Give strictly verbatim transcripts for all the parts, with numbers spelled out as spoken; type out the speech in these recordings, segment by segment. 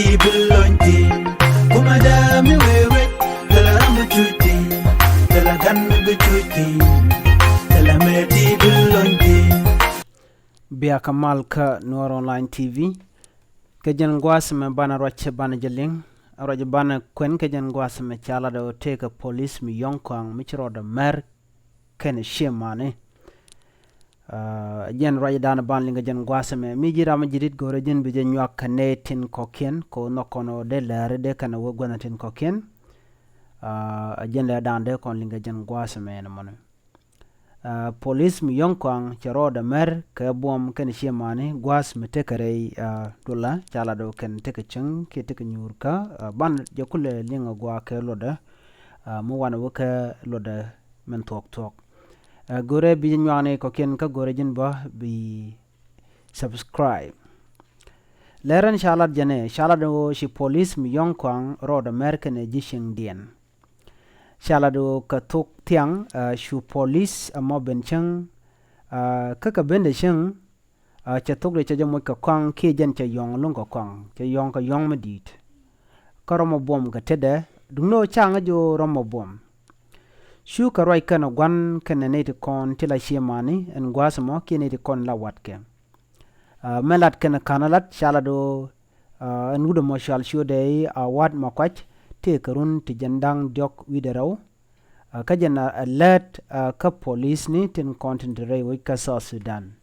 Ti bi lony ti, kuma da mi wewet, tala ram bi cuc ti, tala gan bi cuc ti, tala mɛ ti bi lony ti. Bia ka mal kä Nuɔr Online T V. Kɛ jɛn gua̱a̱th mɛ banɛ ruac banɛ jɛ liŋ, ruac banɛ kuɛn kɛ jɛn gua̱a̱th mɛ ca lat ɔ tëëkɛ polis mi yɔ̱ŋ kɔaŋ mi ci rɔɔdɛ mɛr kɛnɛ ciëmani. Aa, jɛn ruacdan ban liŋ kɛ jɛn gua̱a̱th mɛ mi ji̱ ram ji̱ dit go̱rɛ ji̱n bi jɛ nyuak kɛ nɛy tin kɔ̱kiɛn kɛ ɣöö nhɔk kɔn ɣöö dee lɛri dee kɛnɛ wee gua̱thni tin kɔ̱kiɛn. Aa, jɛn lɛrdan dee kɔn liŋ kɛ jɛn gua̱a̱th mɛ ɛn mɔni. Aa, polis mi yɔ̱ŋ kɔaŋ cɛ rɔɔdɛ mɛr kɛ buɔm kɛnɛ ciëmani gua̱a̱th mi tekɛ rɛy, aa, dula ca lat ɣöö kɛn tekɛ cäŋ kiɛ tekɛ nyuurkä, aa, ban jɛ kulɛ liŋ ɛ gua̱a̱ kɛ luɔtdɛ, aa, mi wanɛ wä kɛ luɔtdɛ min thuɔ̱k thuɔ̱k. Aa, go̱rɛ bi jɛ nyuakni kɔ̱kiɛn kä go̱rɛ ji̱n bä bi subscribe. Lɛrɛn ca lat jɛnɛ, ca lat ɣöö ci polis mi yɔ̱ŋ kɔaŋ rɔɔdɛ mɛr kɛnɛ ji̱ cieŋdiɛn. Ca lat ɣöö kɛ thok thiaŋ, aa, cu polis ɛmɔ ben cäŋ, aa, kä kɛ bendɛ cäŋ, aa, cɛ thokdɛ cɛ jɛ moc kɛ kɔaŋ kiɛ jɛn cɛ yɔ̱ŋ lo̱ŋ kɛ kɔaŋ, cɛ yɔ̱ŋ kɛ yɔ̱ŋ mi di̱i̱t. Kä rɔmɔ buɔm kɛ tetdɛ, duŋni ɣöö ca ŋäc ɣöö rɔmɔ buɔm. Cukɛ ruac kɛnɛ gua̱n kɛnɛ nɛy ti kɔn ti la ciëmani ɛn gua̱a̱th ɛmɔ kiɛ nɛy ti kɔn la watkɛ. Aa, mɛ lat kɛnɛ ka̱n lat ca lat ɣöö, aa, ɛn wut ɛmɔ cual ciötdɛ i̱ Awat Makuac tëëkɛ run ti jiɛn da̱ŋ diɔ̱k wi̱cdɛ rɛw. Aa, kä jɛn ɛ lät, aa, kä polisni tin kɔn tin te rɛy wec kä South Sudan.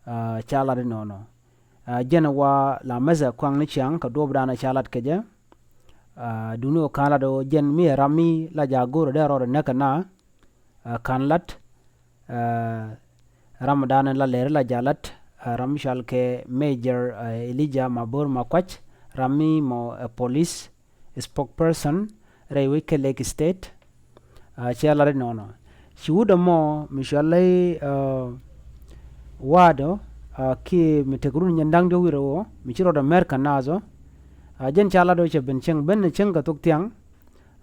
Aa, ca lat inɔnɔ. Aa, jɛn wa la mɛthɛ kuaŋni ciaŋ kɛ duɔ̱ɔ̱pdan ca lat kɛ jɛ. Aa, duŋni ɣöö ka̱n lat ɣöö jɛn mi ɛ ram mi la ja̱ go̱o̱rä dee rɔɔdɛ näk kɛ na, aa, ka̱n lat, aa, ramdan la lɛri la ja̱ lat, aa, ram mi cual kɛ Major, aa, Elijah Mabor Makuac, ram mi mɔ ɛ polis spokesperson rɛy wec kɛ Lake State. Aa, cɛ lat inɔnɔ. Ci wut ɛmɔ mi cual i̱, aa, Wa̱a̱dɔ, aa, kiɛ mi tek run jiɛn da̱ŋ diɔ̱k wi̱cdɛ rɛw ɣöö mi ci rɔɔdɛ mɛr kɛ naath ɔ. Aa, jɛn ca lat ɣöö cɛ ben cäŋ, ben cäŋ kɛ thok thiaŋ.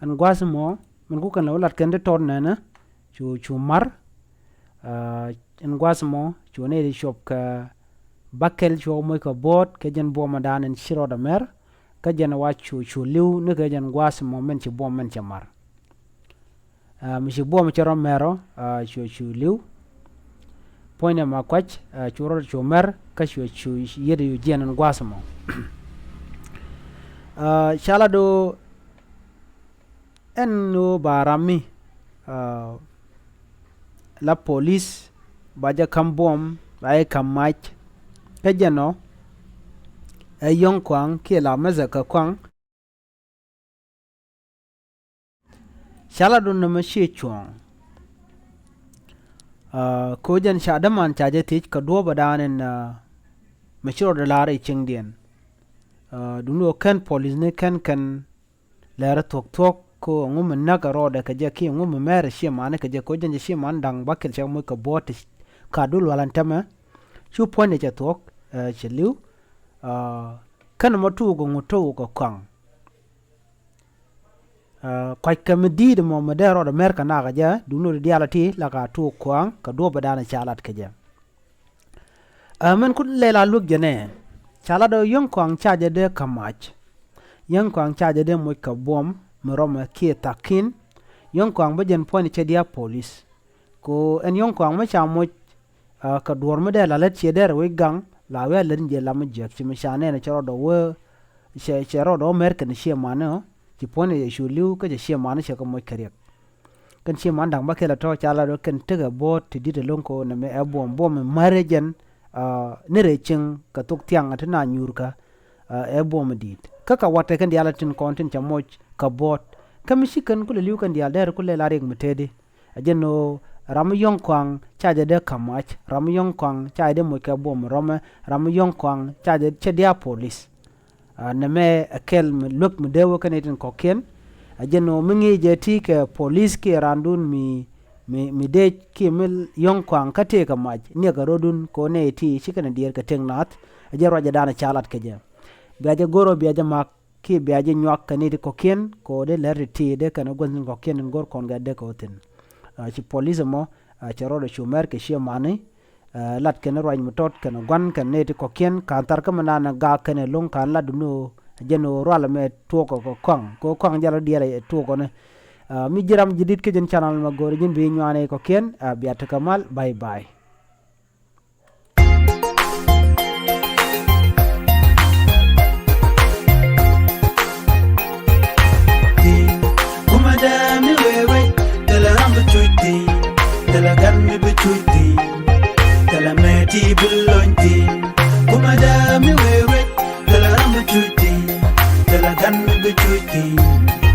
Ɛn gua̱a̱th ɛmɔ min ku kɛn lɛ wä lat kɛn ti tɔt nɛnɛ cu, cu mar. Aa, ɛn gua̱a̱th ɛmɔ cu nɛy ti cuɔp kɛ bäkɛl, cuɔ moc kɛ buɔ̱ɔ̱t kɛ jɛn buɔ̱mdan ɛn ci rɔɔdɛ mɛr. Kä jɛn wa cu, cu li̱w ni kɛ jɛn gua̱a̱th ɛmɔ min ci buɔ̱m min cɛ mar. Aa, mi ci buɔ̱m cɛ rɔ mɛr ɔ, aa, cu, cu li̱w. Puɔ̱nydɛ Makuac, aa, cu rɔɔdɛ cu mɛr kä cu, cu yiet yu jiɛn ɛn gua̱a̱th ɛmɔ. Aa, ca lat ɣöö ɛn ɣöö ba ram mi, aa, la polis ba jɛ ka̱m buɔ̱m, ba jɛ ka̱m mac. Kä jɛn ɔ ɛ yɔ̱ŋ kɔaŋ kiɛ la mɛthɛ kɛ kɔaŋ. Ca lat ɣöö nɛmɛ ciɛ cuɔ̱ɔ̱ŋ. Aa, kɛ ɣöö jɛn ca däman ca jɛ thiec kɛ duɔ̱ɔ̱pädan ɛn, aa, mi ci rɔɔdɛ la̱r i̱ cieŋdiɛn. Aa, duŋni ɣöö kɛn polisni kɛn kɛn lɛr thuɔ̱k thuɔ̱k kɛ ɣöö ɛŋu mi näk ɛ rɔɔdɛ kɛ jɛ kiɛ ɛŋu mi mɛr ɛ ciëmani kɛ jɛ, kɛ ɣöö jɛn cɛ ciëmani da̱ŋ bäkɛl cɛ moc kɛ buɔ̱ɔ̱t ti ka̱du lualan täämɛ. Cu puɔ̱nydɛ cɛ thuɔ̱k, aa, cɛ li̱w. Aa, kɛn ɛmɔ tuuk ɛŋu tuuk ɛ kɔaŋ. Aa, kɔc kɛ mi di̱i̱t ɛmɔ mi dee rɔɔdɛ mɛr kɛ naath kɛ jɛ, duŋni ɣöö diaal ɛ ti la ka tuuk kɔaŋ kɛ duɔ̱ɔ̱pädan ca lat kɛ jɛ. Aa, min ku lɛl a luäk jɛ nɛ, ca lat ɣöö yɔ̱ŋ kɔaŋ ca jɛ dee ka̱m mac. Yɔ̱ŋ kɔaŋ ca jɛ dee moc kɛ buɔ̱m mi rɔmɛ kiɛ thakin. Yɔ̱ŋ kɔaŋ bä jɛn puɔ̱ny cɛ diaal polis. Kɛ ɣöö ɛn yɔ̱ŋ kɔaŋ mi ca moc, aa, kɛ duɔ̱ɔ̱r mi dee la lät ciɛ dee rɛ wec gaŋ, la wee a lät ni jɛ la mi jiäk ci mi ca nɛn cɛ rɔɔdɛ wee, cɛ, cɛ rɔɔdɛ wä mɛr kɛn ciëmani ɔ, ci puɔ̱nydɛ cu li̱w kä cɛ ciëmani cɛ kɛ moc kɛ riɛk. Kɛn ciëmani da̱ŋ bäkɛl ɛ tɔ̱ ca lat ɣöö kɛn tekɛ buɔ̱ɔ̱t ti di̱t ɛlɔ̱ŋ kɛ ɣöö nɛmɛ ɛ buɔ̱m, buɔ̱m mi mär ɛ jɛn, aa, ni rɛy cieŋ kɛ thok thiaŋ ɛ ti na nyuurkä, aa, ɛ buɔ̱m mi di̱i̱t. Kä kɛ wa̱t tɛ kɛn diaal ɛ tin kɔn tin cɛ moc kɛ buɔ̱ɔ̱t. Kä mi ci kɛn kulɛ li̱w kɛn diaal dee rɛ kulɛ la riɛk mi tëëdi. Ɛ jɛn ɣöö ram mi yɔ̱ŋ kɔaŋ ca jɛ dee ka̱m mac, ram mi yɔ̱ŋ kɔaŋ ca jɛ dee moc kɛ buɔ̱m mi rɔmɛ, ram mi yɔ̱ŋ kɔaŋ ca jɛ cɛ diaal polis. Aa, nɛmɛ ɛ kɛl mi luäk mi dee wä kɛn itin kɔ̱kiɛn. Ɛ jɛn ɣöö mi ŋi̱i̱c jɛ ti kɛ polis kiɛ randun mi, mi, mi dee kiɛ mi yɔ̱ŋ kɔaŋ kä tëëkɛ mac, niɛkɛ rɔ̱dun kɛ ɣöö nɛy ti ci kɛn diɛɛr kɛ tëk naath. Ɛ jɛn ruacdan ca lat kɛ jɛ. Bia jɛ go̱r ɣöö bia jɛ ma̱k kiɛ bia jɛ nyuak kɛ nɛy ti kɔ̱kiɛn kɛ ɣöö dee lɛr ti ti dee kɛn gua̱n tin kɔ̱kiɛn tin go̱r kɔn kɛ dee kɛ wä thi̱n. Aa, ci polis ɛmɔ, aa, cɛ rɔɔdɛ cu mɛr kɛ ciëmani, aa, lat kɛn ruac mi tɔt kɛn gua̱n kɛn nɛy ti kɔ̱kiɛn ka̱n thar kä mi naan ɛ gak kɛn ɛlɔ̱ŋ ka̱n lat duŋni ɣöö, Jɛn ɣöö rual mɛ tuɔk kɔ kɔaŋ kɛ ɣöö kɔaŋ jal rɔ diɛɛl ɛ tuɔk kɔnɛ. Mi ji̱ ram ji̱ di̱t kä jɛn channel mɛ go̱o̱rɛ ji̱n bi nyuanɛ kɔ kiɛn. Bia tekɛ mal, bye bye. Kumada mi wee wec, tɛlɛ ram bi cuc thi̱n, tɛlɛ gan mi bi cuc thi̱n, tɛlɛ mɛti bi lony thi̱n. Kumada mi wee wec, tɛlɛ ram bi cuc thi̱n, tɛlɛ gan mi bi cuc thi̱n.